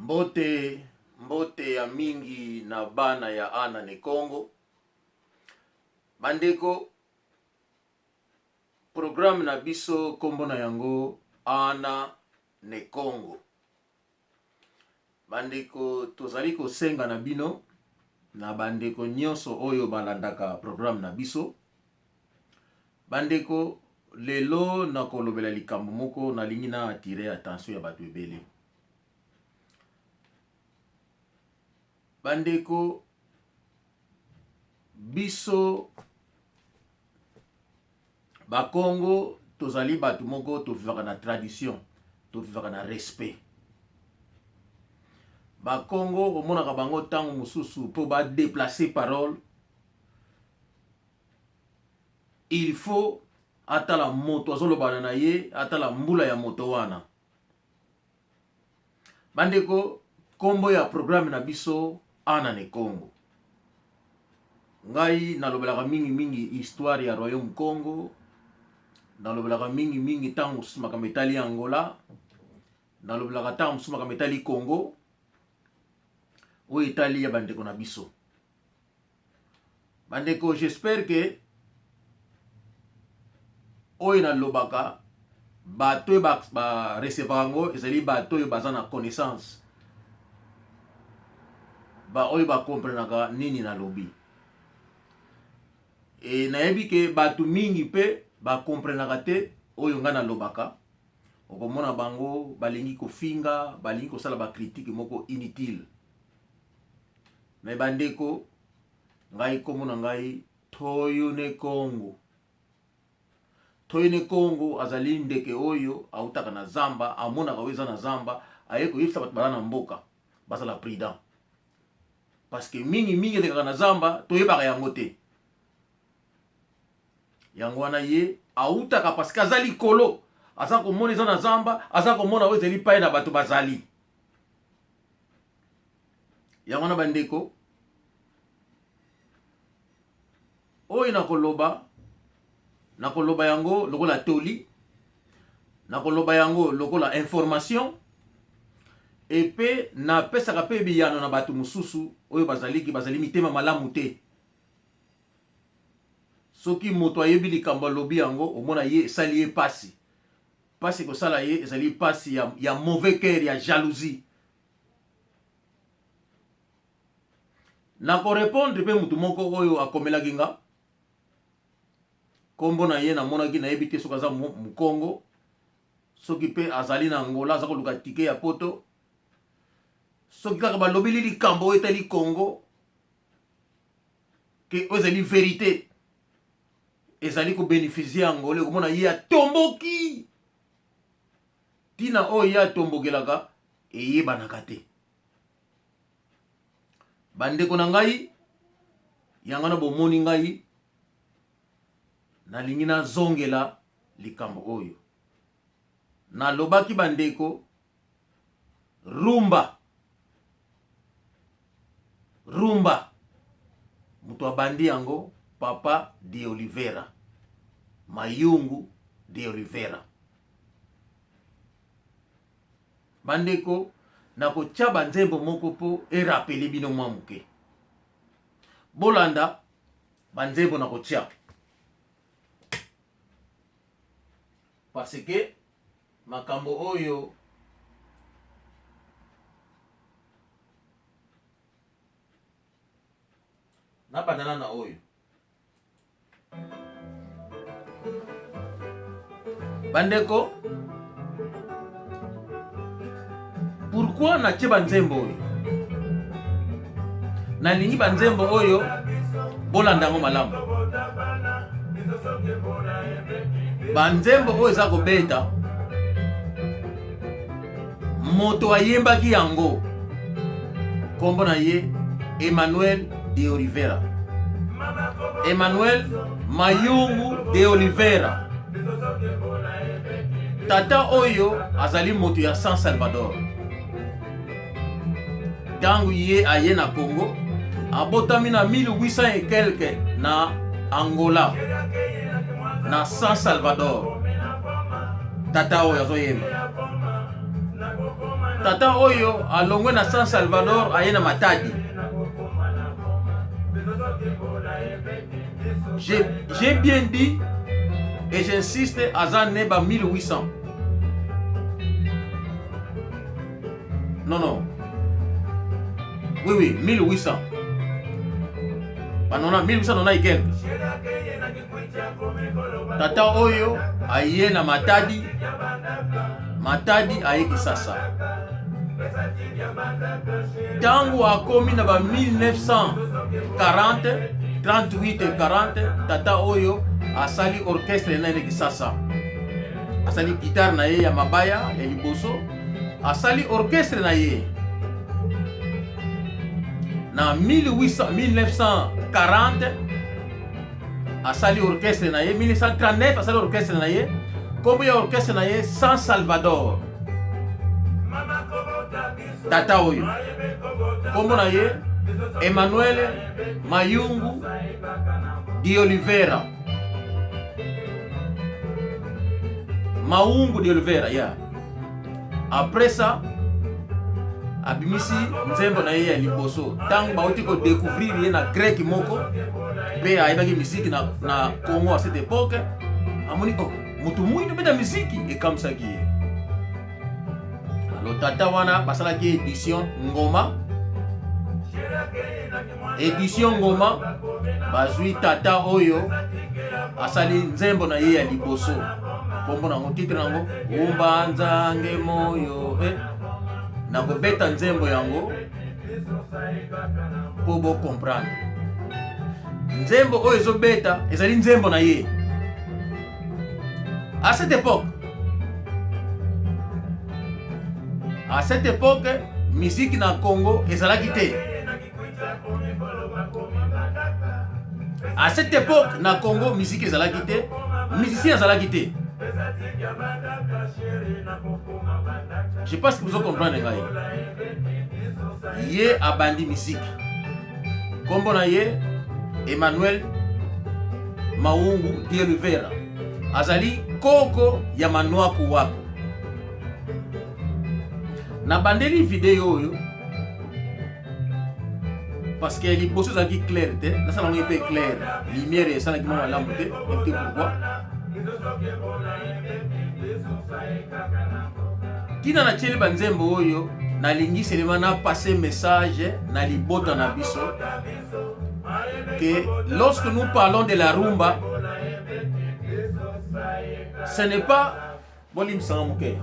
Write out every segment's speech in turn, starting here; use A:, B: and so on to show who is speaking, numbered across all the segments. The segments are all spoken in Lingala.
A: Mbote, mbote ya mingi na bana ya Ana ne Kongo. Bandeko, programme na biso kombo na yango Ana ne Kongo. Bandeko, tozali kosenga na bino na bandeko nyonso oyo balandaka programme na biso. Bandeko, lelo nakolobela likambo moko nalingi na attirer attention ya bato ebele. Bandeko, biso bakongo tozali bato moko tovivaka na tradition, tovivaka na respect. Bakongo omonaka bango ntango mosusu mpo badeplace parole, il faut atala moto azolobana na ye, atala mbula ya moto wana. Bandeko, kombo ya programme na biso Ana ne Kongo. Ngai nalobelaka mingi mingi histoire ya Royaume Kongo, nalobelaka mingi mingi ntango mosusu makambo etali Angola, nalobelaka ntango mosusu makambo etali Congo, oyo etali ya bandeko na biso. Bandeko, j'espère que oyo nalobaka bato oyo ba recevaka yango ezali bato oyo baza na connaissance, ba oyo ba comprenaka nini nalobi. E nayebi ke bato mingi mpe ba comprenaka te oyo ngai nalobaka. Okomona bango balingi kofinga, balingi kosala ba critique moko inutile. Mais bandeko, ngai kombo na ngai Toyone Kongo. Toyone Kongo azali ndeke oyo autaka na zamba, amonaka oyo eza na zamba, aye koyebisa bato baza na mboka bazala prudent. Parce que mingi mingi elekaka na zamba toyebaka yango te. Yango wana ye autaka parce que aza likolo, aza komona eza na zamba, aza komona oyo ezali pai na bato bazali. Yango wana bandeko, oyo nakoloba, nakoloba yango lokola toli, nakoloba yango lokola information, epe napesaka mpe biyano na bato mosusu oyo bazaliki bazali mitema malamu te. Soki moto ayebi likambo alobi yango, omona ye esali ye pasi. Pasi ekosala ye ezali pasi ya, ya mauvais cœur, ya jalousie. Nako repondre pe mutu moko oyo akomelaki nga kombo na ye namonaki nayebi te soki aza mukongo soki pe azali na Angola aza koluka ticket ya poto soki kaka balobeli likambo oyo etali Congo ke oyo ezali verite ezali ko beneficier Angola okomona ye atomboki Tina oyo ye atombokelaka eyebanaka te. Bandeko na ngai, yango wana bomoni ngai nalingi nazongela likambo oyo nalobaki. Bandeko, rumba rumba, moto abandi yango Papa de Oliveira Mayungu de Oliveira. Bandeko, nakotya banzembo moko mpo erapele bino mwa moke. Bolanda banzembo nakotya parce que makambo oyo nabandana na oyo. Bandeko, pourquoi natie banzembo oyo? Nalingi banzembo oyo bolanda yango malamu. Banzembo oyo eza kobeta, moto ayembaki yango nkombo na ye Emmanuel de Oliveira. Emmanuel Mayungu de Oliveira. Tata oyo azali moto ya San Salvador. Ntango ye aye na Congo, abotami na 1800 et quelque na Angola, na San Salvador. Tata oyo azoyemba. Tata oyo alongwe na San Salvador aye na Matadi. J'ai bien dit et j'insiste, aza né ba 1800. Non, non. Oui, oui, 1800. Banona 1890 et quelques. Tata oyo aye na Matadi, Matadi aye Kisasa. Tango akomi na ba 1940, 38 et 40, tata oyo asali orchestre na ye na Kisasa. Asali guitare na ye ya mabaya ya liboso, asali orchestre na ye na 1800, 1940 asali orchestre na ye 1939 asali orchestre na ye nkombo ya orchestre na ye San Salvador. Tata oyo nkombo na ye Emmanuel Mayungu de Oliveira, Maungu de Oliveira, yeah. Après ça abimisi nzembo na ye ya liboso ntango bauti kodécouvrir ye na grec moko mpe ayebaki miziki na, na Congo à cette époque. Amoni oh, moto mwindu beta miziki, ekamwisaki ye. Alors tata wana basalaki édition Ngoma, édition Ngoma bazwi tata oyo asali nzembo na ye ya liboso, kombo nango, titre nango Umbanzange moyo eh. Nakobeta nzembo yango mpo bo comprendre. Nzembo oyo ezobeta ezali nzembo na ye à cette époque. À cette époque musique na Congo ezalaki te. À cette époque na Congo musique ezalaki te, musicien azalaki te. Je pense que vous comprendre ngai. Ye abandi musique, kombo na ye Emmanuel Maungu de Oliveira, azali koko ya Manuaku Wako. Nabandeli video oyo parce que liboso ezalaki clair te, nasala yango mpe clair, lumière esalaki mwa malamu te, te pourquoi ntina natieli banzembo oyo. Nalingi selema na passe message na libota na biso que lorsque nous parlons de la rumba, ce n'est pas bolimbisanga moke.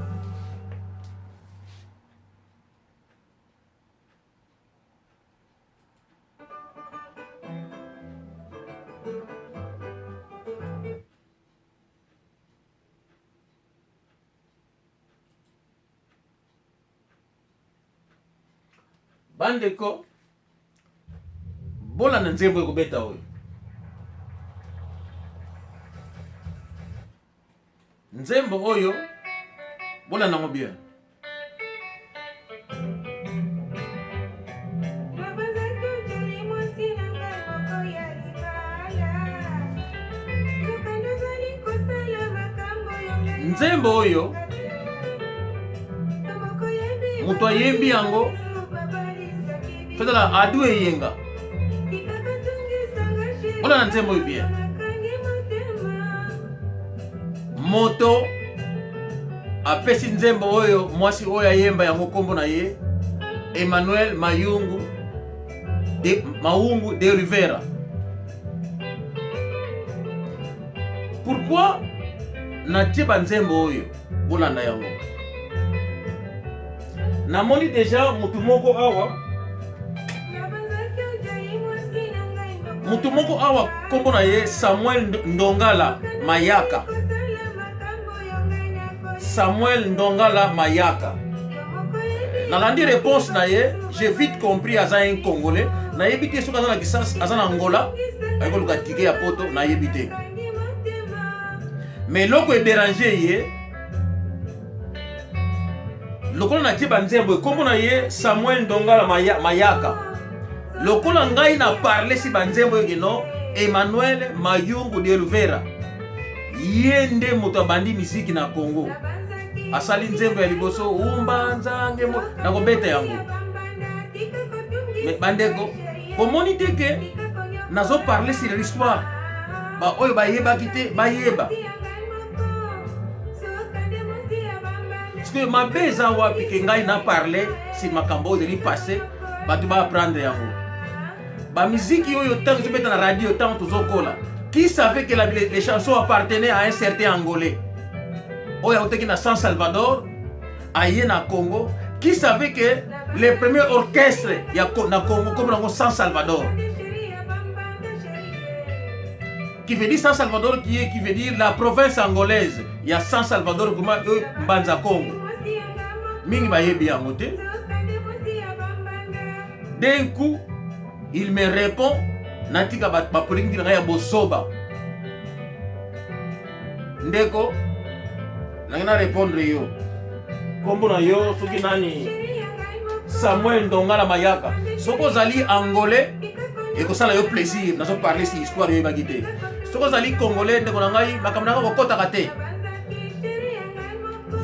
A: Bandeko, bolanda nzembo ekobeta oyo. Nzembo oyo bolanda yango bien. Nzembo oyo moto ayembi yango tozala Adu Eyenga. Bolanda nzembo oyo bien. Moto apesi nzembo oyo, mwasi oyo ayemba yango, nkombo na ye Emmanuel Mayungu de Maungu de Rivera. Pourquoi natie banzembo oyo? Bolanda yango. Namoni deja motu moko awa, motu moko awa, nkombo na ye Samuel Ndongala Mayaka. Samuel Ndongala Mayaka, nalandi réponse na ye, j'ai vite compris aza un Congolais. Nayebi te soki aza na Kisasa, aza na Angola, ayi koluka ticket ya Poto, nayebi te. Mais eloko edérange ye, lokola natie banzembo, ekombo na ye Samuel Ndongala Mayaka, lokola ngai na parle si banzembo ekeno Emmanuel Mayungu de Olivera, ye nde moto abandi miziki na Congo. Asali nzembo ya liboso umba nzange mo nakobeta yango. Mais bandeko, bomoni te ke nazo parler sur l'histoire. Ba oyo bayebaki te bayeba. Parce que mabe eza wapi ke ngai na parler sur makambo oyo ezali passé, bato ba apprendre yango. Ba miziki oyo ntango ezobeta na radio ntango tozokola, qui savait que les chansons appartenaient à un certain Angolais oyo autaki na San Salvador aye na Congo? Qui savait que le premier orchestre ya na Congo comme nango San Salvador, qui veut dire San Salvador, qui veut dire la province angolaise ya San Salvador, kuma Mbanza Congo, mingi bayebi yango te. D'un coup il me répond, natika bapolitiki na ngai ya bozoba. Ndeko nangi na répondre yo, nkombo na yo soki nani? Samuel Ndongala Mayaka. Soki ozali angolais, ekosala yo plaisir, nazo parler si histoire oyebaki te. Soki ozali congolais, ndeko na ngai, makambo na ngai kokɔtaka te.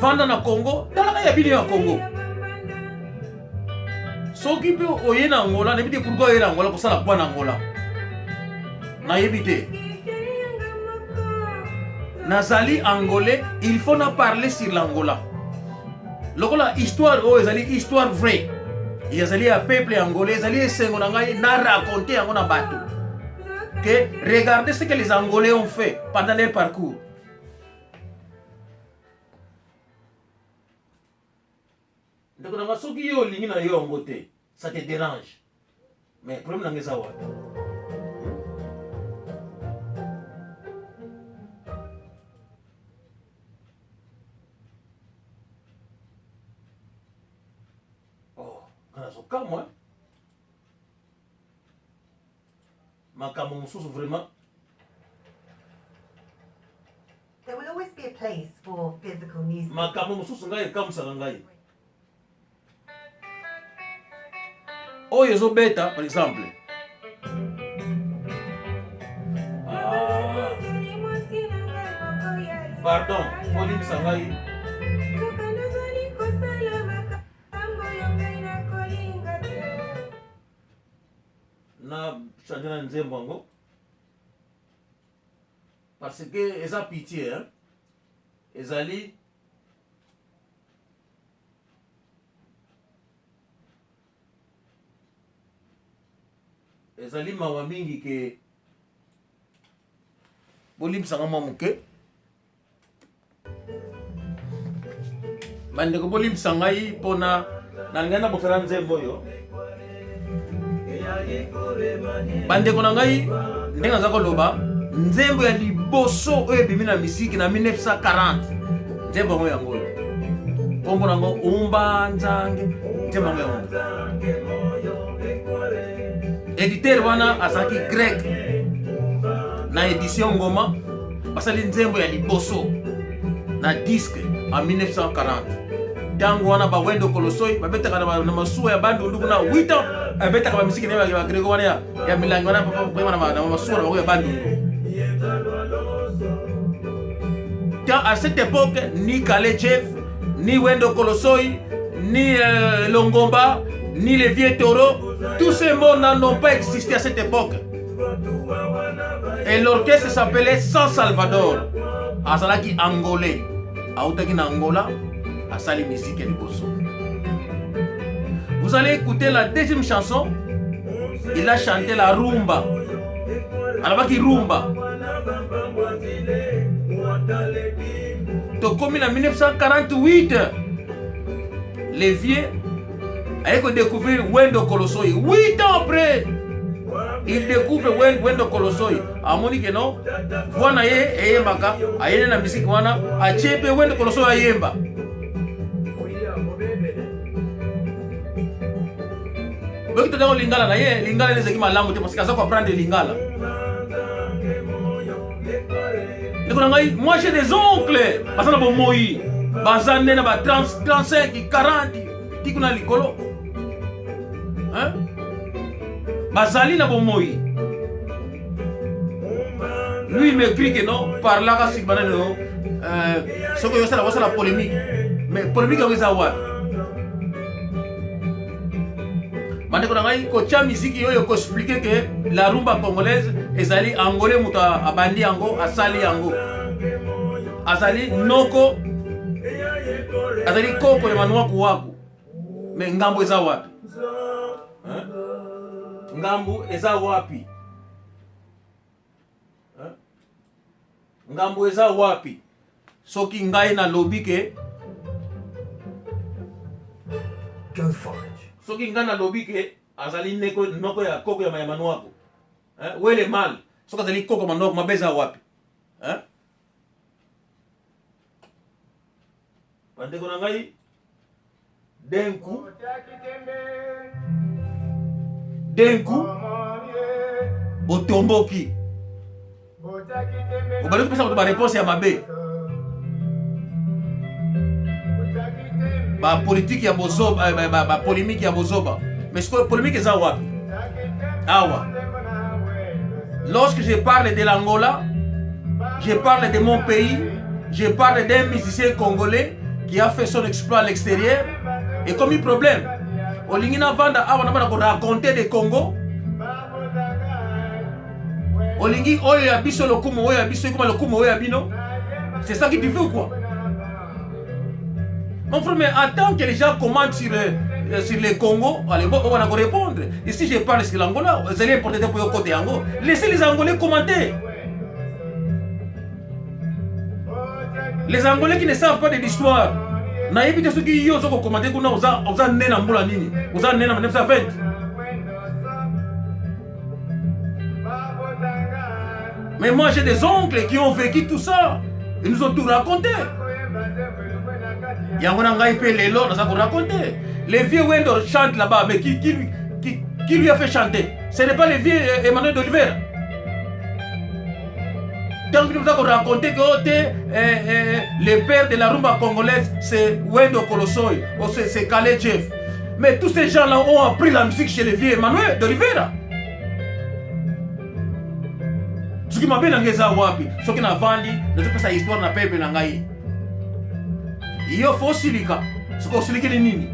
A: Vanda na Congo, talaka ya bino ya Congo. Soki mpe oye na Angola, nayebi te pourquoi oye na Angola kosala kwa na Angola, nayebi te. Nazali angolais, il faut na parler sur l'Angola lokola histoire oyo ezali histoire vraie, ezali ya peuple angolais. Ezali esengo na ngai na raconte yango na bato que regardez ce que les Angolais ont fait pendant leur parcours. Ndeko na nga, soki yo olingi na yo yango te, ça te dérange, mais problème na nga eza wapi? Oh, nga nazokamwa makambo mosusu vraiment.
B: There will always be a place for physical music.
A: Makambo mosusu ngai ekamwisaka ngai. Oyo ezobeta par exemple, ah, pardon, bolimbisa ngai. Na change na nzembo yango parce que eza pitié, hein? Ezali mawa mingi ke bolimbisanga mwa moke. Bandeko, bolimbisa ngai mpona nalingai nabosana nzembo oyo. Bandeko na ngai, ndenge naza koloba, nzembo ya liboso oyo ebimi na misiki na 1940, nzembo yango yango oyo, nkombo nango Umba Nzange. Nzembo yango yango, éditeur wana azalaki grec na édition Ngoma. Basali nzembo ya liboso na disque en 1940. Ntango wana bawendo Kolosoi babetaka na masuwa ya Bandundu kuna 8 ans, abetaka bamisiki na ye bagreko wana ya milangi wana na masuwa na bango ya Bandundu. Tant à cette époque, ni Kale Jeff, ni Wendo Kolosoi, ni Longomba, ni les vieux taureaux, tous ces mots-là n'ont pas existé à cette époque. Et l'orchestre s'appelait San Salvador. Azalaki angolais, autaki na Angola, asali musique ya liboso. Vous allez écouter la deuxième chanson. Il a chanté la rumba, alobaki rumba. Tokomi na 1948, les vieux aye kodécouvrir Wendo Kolosoi. 8 ans après, il découvre Wendo Kolosoi. Amoni ke non, voix na ye eyembaka, ayene na misiki wana, atie mpe Wendo Kolosoi ayemba. Boki totango lingala na ye, lingala ezalaki malamu te parce que aza koapprendre lingala. Ndeko na ngai, moi j'ai des oncles baza na bomoi, baza nde na ba 30, 35, 40 ti kuna likolo, hein? Bazali na bomoi. Lui, il m'écrit que non, parlaka sur banane no, soki oyosala, osala polémique. Mais polémique yango eza wapi? Bandeko na ngai, kotya miziki oyo koexplike ke la rumba congolaise ezali angolais moto abandi yango, asali yango, azali noko, azali koko ya manuaku waku. Me ngambo eza wapi? Ngambo eza wapi? Ngambo eza wapi? Soki ngai nalobi ke
C: Go for it.
A: Soki ngai nalobi ke azali neko noko ya koko ya manuaku, hein? Wele mal soki azali koko manuaku, mabe eza wapi, hein? Bandeko na ngai, d'un coup botomboki, obandi kopesa bato bareponse ya mabe, bapolitike ya bozoba, bapolemike ya bozoba. Mais sikoyo polémique eza wapi awa? Lorsque je parle de l'Angola, je parle de mon pays, je parle d'un musicien congolais qui a fait son exploit à l'extérieur, et comme problème olingi navanda awa nabana koraconte de Congo, olingi oyo ya biso lokumu, oyo ya biso ekoma lokumu oyo ya bino. C'est ça qui tu veux ou quoi, mon frère? Mais attends que les gens commentent sur le Congo. Allez, bon, on va répondre. Ici, je parle sur l'Angola. Vous allez importer pour côté Ango. Laissez les Angolais commenter. Les Angolais qui ne savent pas de l'histoire. Nayebi te soki yo oza kokomante kuna, oza nde na mbula nini? Oza nde na 1920? Mais moi, j'ai des oncles qui ont vécu tout ça. Ils nous ont tout raconté. Yango na ngai mpe lelo naza koraconte. Le vieux Wendo chante là-bas, mais qui lui a fait chanter? Ce n'est pas le vieux Emmanuel d'Oliveira? Tant que nous avons raconté que oh, le père de la rumba congolaise, c'est Wendo Kolosoy, ou c'est Calais Jeff. Mais tous ces gens-là ont appris la musique chez le vieux Emmanuel d'Oliveira. Soki mabe na ngai eza wapi? Soki navandi nazopesa histoire na peuple na ngai, yo fo osilika. Soki osilikeli nini?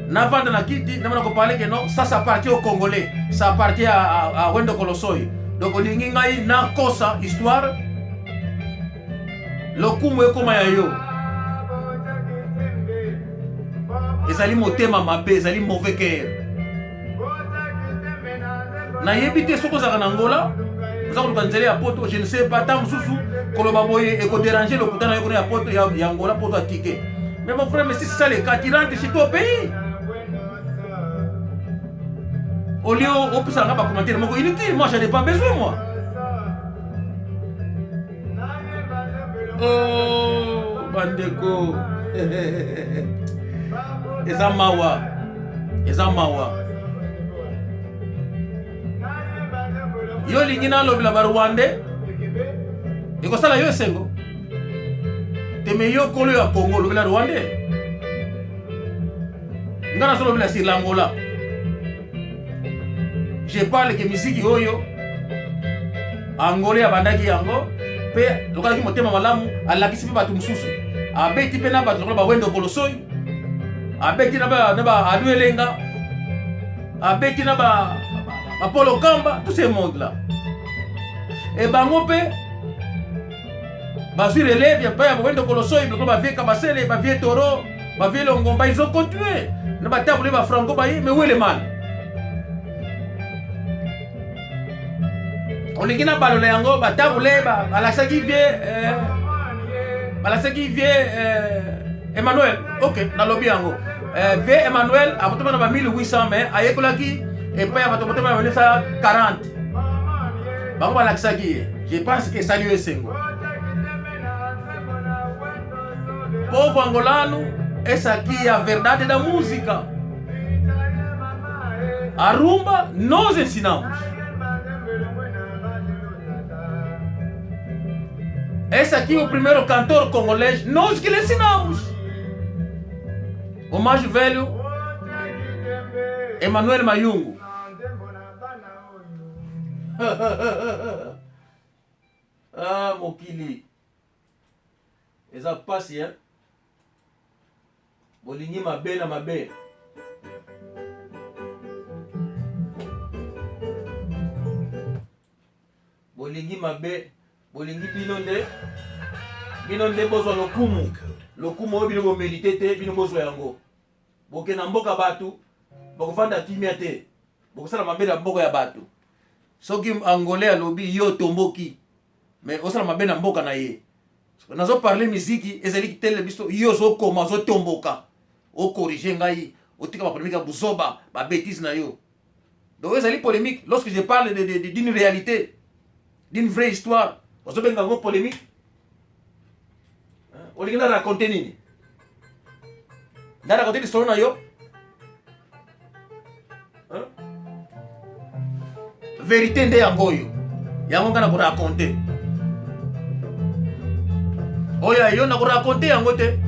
A: Navanda na kiti, namona koparle ke non, ça ça appartient au Congolais, ça appartient à Wendo Kolosoy. Donc olingi ngai nakosa histoire, lokumu ekoma ya yo. Ezali motema mabe, ezali mauvais cœur. Nayebi te soki ozalaka na Angola, oza koluka nzela ya Poto, je ne sais pas. Ntango mosusu koloba boye ekoderange lokuta na yo kuna ya Poto, ya Angola, Poto atike. Mais mon frère, mais si c'est ça le cas, tu rentres chez toi au pays au lieu opesaka nga bacommentaire moko inutile. Moi, j'en ai pas besoin, moi. Oh, bandeko, eza mawa, eza mawa. Yo olingi nalobela Barwandais, ekosala yo esengo te. Me yo kolo ya Congo, olobela Rwandais, nga nazolobela sur l'Angola. Je parle ke miziki oyo Angolais abandaki yango, mpe lokolaki motema malamu, alakisi mpe bato mosusu, abeti mpe na bato lokola Bawendo Kolosoy, abeti na ba Adu Elenga, abeti na ba Polo Kamba, tout ce monde là. E bango mpe bazwi relève ya ya Bawendo Kolosoy, lokola bavie Kabasele, bavie Toro, bavie Longomba. Ils ont continué na batabule bafranco baye. Mais où est le mal? Olingi na balola yango, batabule balakisaki vie, balakisaki vie Emmanuel. Ok, nalobi yango, vie Emmanuel akotoma na ba 1800, mais ayekolaki epai ya bato botoma na 1940. Bango balakisaki ye. Je pense que esali yo esengo. Povo angolano, essa aqui é a verdade da música. A rumba nós ensinamos. Esse aqui é o primeiro cantor congolês, nós que lhe ensinamos. O mais velho, Emmanuel Mayungu. Ah, mokili eza pasi, hein? Bolingi mabe na mabe. Bolingi mabe, bolingi bino nde bino nde bozwa lokumu. Lokumu oyo bino bomerite te, bino bozwa yango. Bokenda mboka bato, bokofanda kimia te. Bokosala mabe na mboka ya bato. Soki Angolais alobi yo otomboki, mais osala mabe na mboka na ye. Nazo parler miziki ezali kitele biso yo ozokoma ozotomboka okorige ngai otika ba polemique ya buzoba ba bêtises na yo. Donc ezali polemique lorsque je parle de, de, de, d'une réalité, d'une vraie histoire, ozobenga yango polemique. Olingi na raconter nini? Na raconter lisolo na yo? Verite nde yango oyo. Yango nga na ko raconter. Oyo ya yo na ko raconter yango te.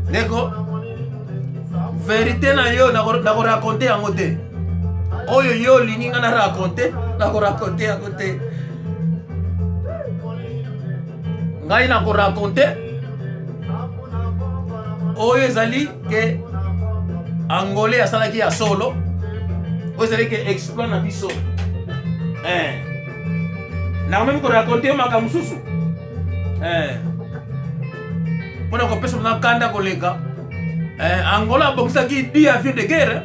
A: Ndeko, verite na yo nako raconter yango te. Oyo yo olingi nga na raconter, nako raconter yango te. Ngai nako raconter oyo ezali ke Angolais asalaki ya solo, oyo ezali ke exploit na biso. Eh. Nakomemi ko raconter yo makambo mosusu. Eh. Mpo na kopesa na kanda koleka. Eh, Angola abongisaki 10 avions de guerre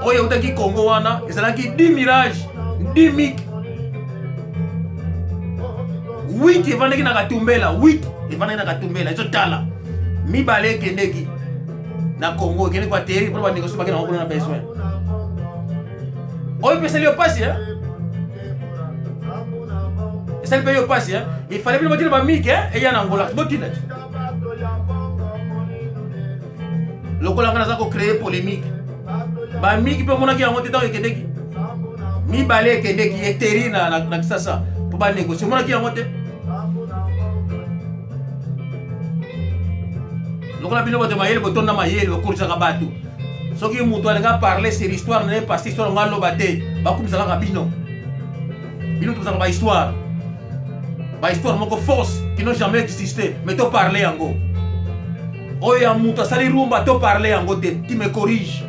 A: oyo eutaki Congo wana ezalaki 10 mirage 10 mig 8 evandaki na Katumbela 8 evandaki na Katumbela ezotala mibale ekendeki na Congo ekendeki koateri mpo bandeko soki bakenda kuna na besoin oyo mpe esali yo mpasi eh? Esali mpe yo mpasi eh? Ifale bino botina bamike eh? Eya na Angola botina te lokola nga naza kocree polémique bamiki mpe omonaki yango te ntango ekendeki mibale ekendeki eteri na, na, na kisasa mpo banegocie omonaki yango te lokola bino bato ya mayele botonda mayele bokorisaka bato soki moto alinga parler sur histoire na ye pasi histoire yango aloba te bakumisa kaka bino bino tozalaka ba histoire ba histoire moko fausse qui n'ont jamais existé mais to parler yango oyo ya moto asali rumba to parler yango te tu me corrige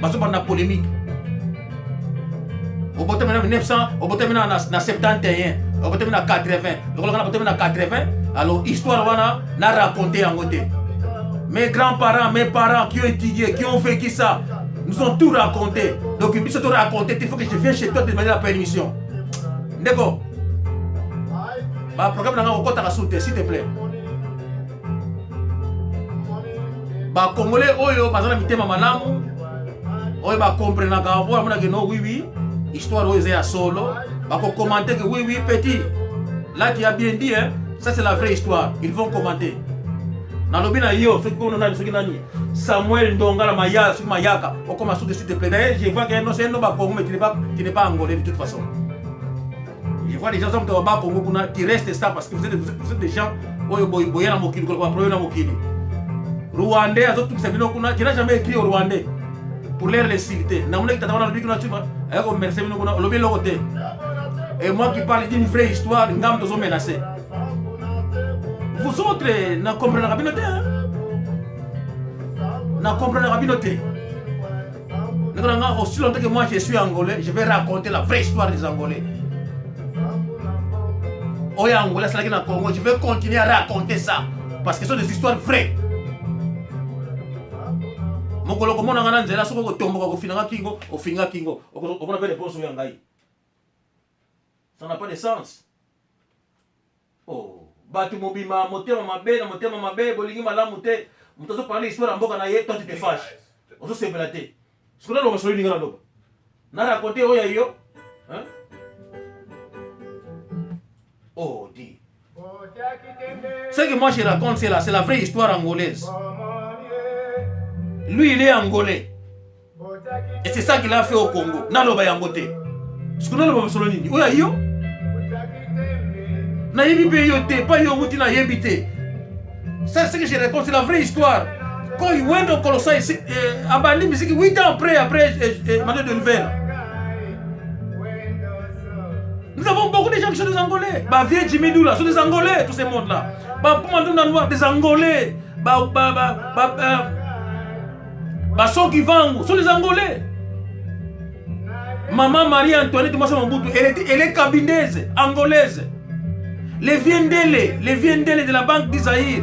A: bazobanda polémique obotami na 1900 obotami na, na, na 71 obotami na 80 lokola nga nabotami na 80 alors histoire wana na raconte yango te. Mes grands-parents, mes parents qui ont étudié, qui ont vécu ça, nous ont tout raconté. Donc biso to raconté, il faut que je vienne chez toi te demander la permission. Ndeko, ba programme nanga kokotaka su te, s'il te plaît. Ba Congolais oyo baza na mitema malamu, oyo ba comprenaka, oyo amonaka no oui oui, histoire oyo eza ya solo, bako commenter que oui oui petit, là tu as bien dit hein, ça c'est la vraie histoire, ils vont commenter. Nalobi na yo soki kono nani soki nani Samuel Ndongala Maya soki Mayaka okoma soki s'il te plaît. D'ailleurs je vois que non c'est un ba Congo mais tu n'es pas angolais de toute façon. Je vois des gens comme ba Congo kuna qui restent ça parce que vous êtes des gens oyo boy boya na mokili koloba problème na mokili. Rwandais azotumisa bino kuna tu n'as jamais écrit au Rwandais pour leur l'insulter. Namonaki tata wana alobi kuna tu ayako remercier bino kuna olobi eloko te. Et moi qui parle d'une vraie histoire, ngam tozo menacer. Vous autres, na comprenaka bino te. Na comprenaka bino te. Ndeko na nga, aussi longtemps que moi je suis angolais, je vais raconter la vraie histoire des Angolais. Oyo Angolais asalaki na Congo, je vais continuer à raconter ça parce que ce sont des histoires vraies. Mokolo komona nga na nzela soki okotomboka kofinga nga kingo, ofinga kingo, okomona mpe réponse oyo ya ngai. Ça n'a pas de sens. Oh, bato mobima motema mabe na motema mabe bolingi malamu te. Moto azo parler histoire ya mboka na ye, toi tu te fâches. Ozosepela te. Soki naloba solo linga naloba. Na raconter oyo ya yo. Hein? Oh, dit. Ce que moi je raconte, c'est la vraie histoire angolaise. Lui, il est angolais. Et c'est ça qu'il a fait au Congo. Naloba yango te. Soki naloba solo nini? Oyo yo? Nayebi pe yo te, pas yo muti nayebi te. Ça, ce que je raconte, c'est la vraie histoire. Quand Wendo Kolosoy eh, abandi musique 8 ans après après eh, eh, Emmanuel de Oliveira. Nous avons beaucoup de gens qui sont des Angolais. Bah, vieux Jimmy Doula sont des Angolais, tous ces mondes-là. Bah, Poumandouna Noir, des Angolais. Bah, bah, bah, bah, euh, bah, Soki Vangu, sont des Angolais. Maman Marie-Antoinette Massa Mobutu, elle, est, elle est cabindaise, angolaise. Les vieux les vieux de la Banque d'Isaïe,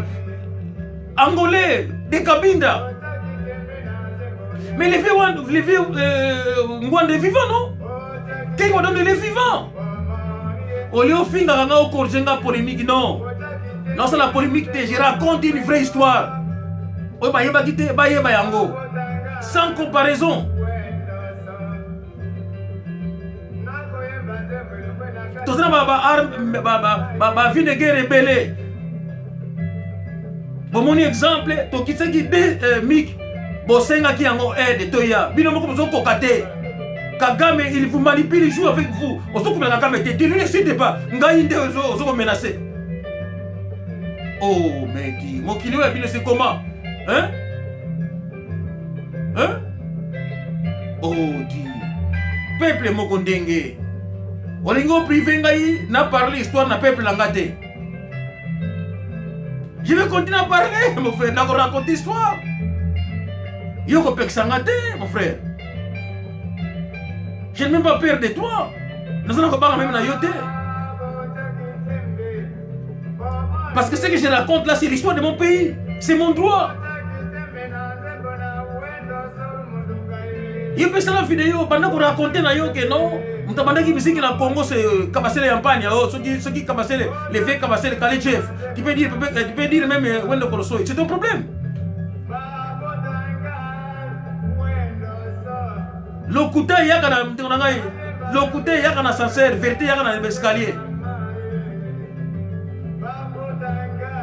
A: angolais, de Cabinda. Mais les vieux, les vieux euh, Ngwanda est vivant, non Kengo il est vivant. Au lieu ofingaka nga okorige nga polémique, non. Non, c'est la polémique te, je raconte une vraie histoire. Oyo bayebaki te, bayeba yango. Sans comparaison. toza na baarme bavie de guerre ebele bomoni exemple tokisaki de euh, mik bosengaki yango aide toya bino moko bozokoka te kagame il vous manipule il joue avec vous ozokomela kagame te tu ne l'excite pas ngai nde ozokomenace oh medi mokili oyo ya bino c'est comment hein Hein? Oh di. Peuple moko ndenge. Olingi oprive ngai na parler histoire na peuple na nga te. Je vais continuer à parler, mon frère. Nako raconter histoire. Yo kopekisa nga te, mon frère. Je n'ai même pas peur de toi. Naza na kobanga même na yo te. Parce que ce que je raconte là, c'est l'histoire de mon pays. C'est mon droit. Ye mpe sala video banda ko raconter na yo que non moto abandaki miziki na Congo c'est euh, Kabasele ya Mpania oh, soki soki Kabasele le vieux Kabasele Kale Chef tu peux dire tu peux dire même euh, Wendo Kolosoy c'est ton problème lokuta eyaka na ndeko na ngai lokuta eyaka na ascenseur verité eyaka na escalier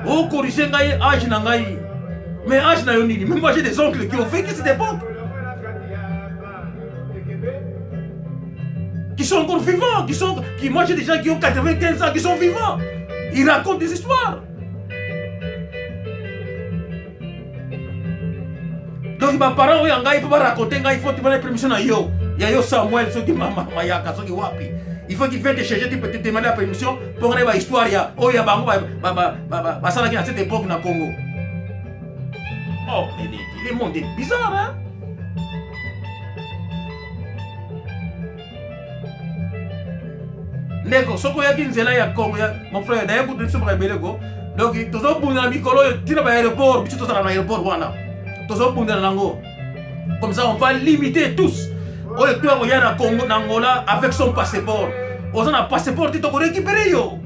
A: okorige ngai age na ngai mais age na yo nini mais moi j'ai des oncles qui ont vécu cette époque qui sont encore vivants qui sont qui moi j'ai des gens qui ont 95 ans qui sont vivants ils racontent des histoires donc baparent oyo ya ngai mpo baraconte ngai faut tivana permission na yo ya yo samuel soki mama mayaka soki wapi il faut qu'il vienne te chercher tu peux te demander la permission mpo ngai ba histoire ya oyo ya bango basalaki na cette époque na congo oh mais le monde est bizarre hein ndeko soki oyaki nzela ya congo ya mon frère daye kutu biso baka ebele ko donc tozobundana mikolo oyo ntina ba aéroport biso tozala na aéroport wana tozobundana nango comme ça on va limiter tous oyo to akoya na congo na angola avec son passeport oza na passeport te tokorécupere yo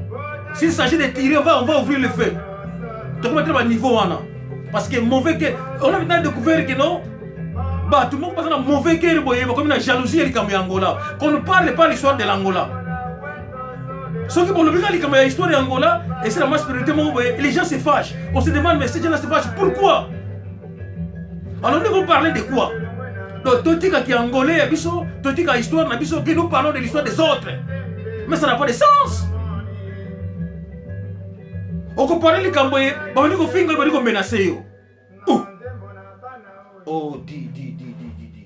A: s'il s'agit de tirer on va, on va ouvrir le feu tokometela baniveau wana parce que mauvais que on a maintenant découvert que non bato moko baza na mauvais cœur boye bakomi na jalousie ya likambo ya angola qu'on ne parle pas l'histoire de l'angola soki bolobi kaka likambo ya histoire ya angola esala mwa spiritualité moko boye les gens se fâchent on se demande mais ces gens là se fâchent pourquoi alors nous devons parler de quoi donc totika ki angolais ya biso totika histoire na biso que nous parlons de l'histoire des autres mais ça n'a pas de sens okoparle likambo ye babandi kofinga yo bandi komenase yo Oh, oh di di di di di di.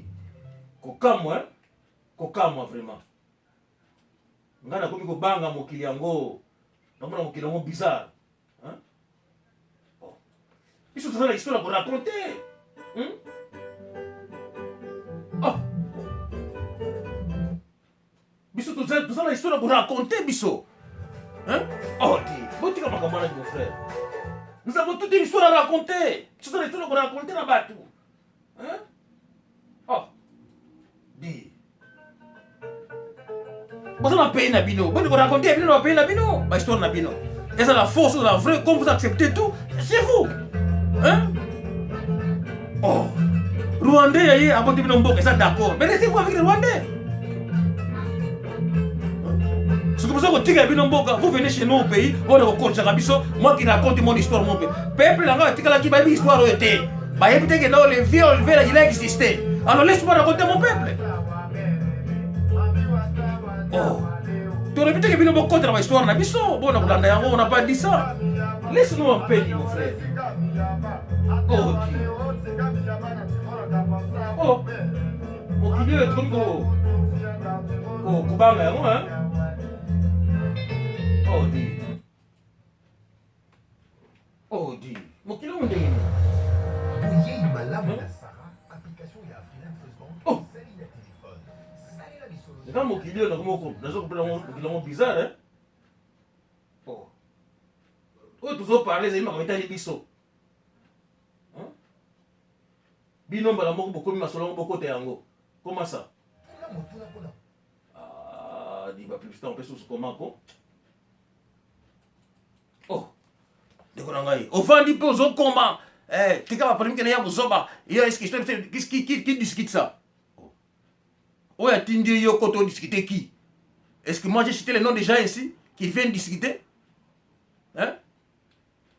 A: Kokamwa, hein? Kokamwa vraiment. Nga nakomi kobanga mokili yango. Namona mokili yango bizarre. Hein? Oh. Biso toza na histoire ya koraconter. Hmm? Oh. Biso toza toza na histoire ya koraconter biso. Hein? Oh, di. Botika makambo wana mon frère. Nous avons toute une histoire à raconter. Biso toza na histoire ya koraconter na bato. Hein? Oh. Di. Boza na pays na bino. Boni koraconter bino na pays na bino, ba histoire na bino. Eza la fausse, la vraie, comme vous acceptez tout, c'est vous. Hein? Oh. Rwandais ya ye aboti bino mboka eza d'accord. Mais laissez-vous avec les Rwandais. soki boza kotika bino mboka vous venez chez nous au pays oyo nakokonzaka biso moi qui raconte mon histoire mon pays peuple na ngai atikalaki bayebi histoire oyo te bayebi te ke no le vieux Oliveira il a existé alors laisse moi raconter mon peuple oh tolobi te ke bino bokota na bahistoire na biso bona kolanda yango on a pas dit ça laisse nous en paix mon frère oh Dieu. Oh, mokili oyo tokomi kobanga yango hein? Oh, di. Oh, di. Mokili oyo ndenge nini?
C: Boyei malamu na Sarah, application ya Afriland First Bank
A: Oh.
C: esali na telefone. Salela lisolo
A: Eza mokili oyo nakomi nazo kopela yango mokili yango bizarre hein? Oh. Oyo tozo parler ezali makambo etali biso. Hein? Bino mbala moko bokomi masolo yango bokota yango. Comment ça?
C: Tuna motuna mpona
A: Ah, di ba publicité on susu comment ko? Oh. Ndeko na ngai, ovandi mpe ozokoma. Eh, tika ba polémique na ya buzoba. Yo est-ce que qui qui qui discute ça? Oh. Oyo atindi yo koto discuter qui? Est-ce que moi j'ai cité le nom des gens ici qui viennent discuter? Hein?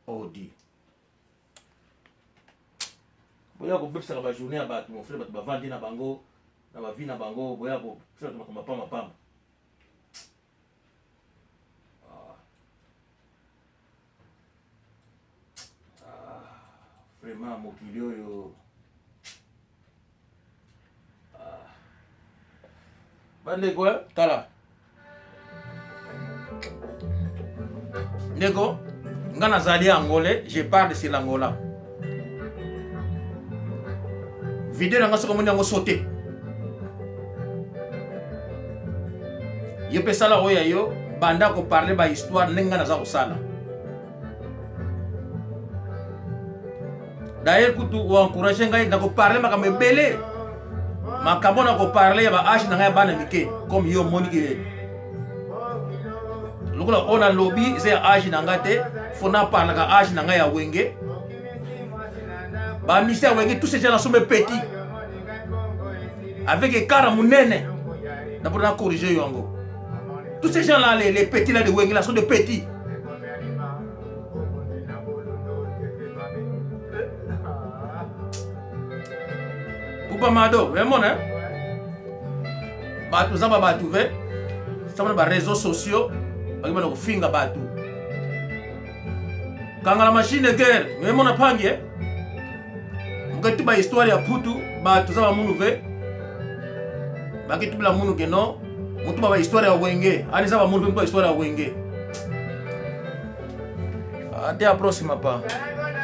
A: Oh dit. Boya kobebisaka ba journée ya bato, mon frère, bato bavandi na bango na ba vie na bango, boya kosala makambo pamba pamba. Ah. Ah, vraiment mokili oyo ah. Bandeko, eh, tala ndeko, nga nazali angolais, je parle sur l'Angola. Video na nga soki omoni yango saute, yo mpe sala oyo ya yo, banda koparle ba histoire ndenge nga naza kosala. D'ailleurs kutu oencourage ngai na koparle makambo ebele, makambo na koparle ya ba age na ngai ya bana mike, comme yo omoni ke lokola oyo nalobi eza ya age na ngai te, fo naparlaka age na ngai ya Wenge. Ba musiciens ya Wenge, tous ces gens là sont mes petits avec écart monene. D'abord na corriger yo yango. Tous ces gens là, les petits là de Wenge là sont des petits. Pupa Mado, vraiment, hein? Bato za ba bato ve sama na ba réseaux sociaux baki bana kofinga bato kanga la machine de guerre vraiment na pangi eh? Mokati ba histoire ya putu bato za ba munu ve baki tubila munu ke non motu ba histoire ya Wenge ani za ba munu ve ba histoire ya Wenge. Até a próxima, pa.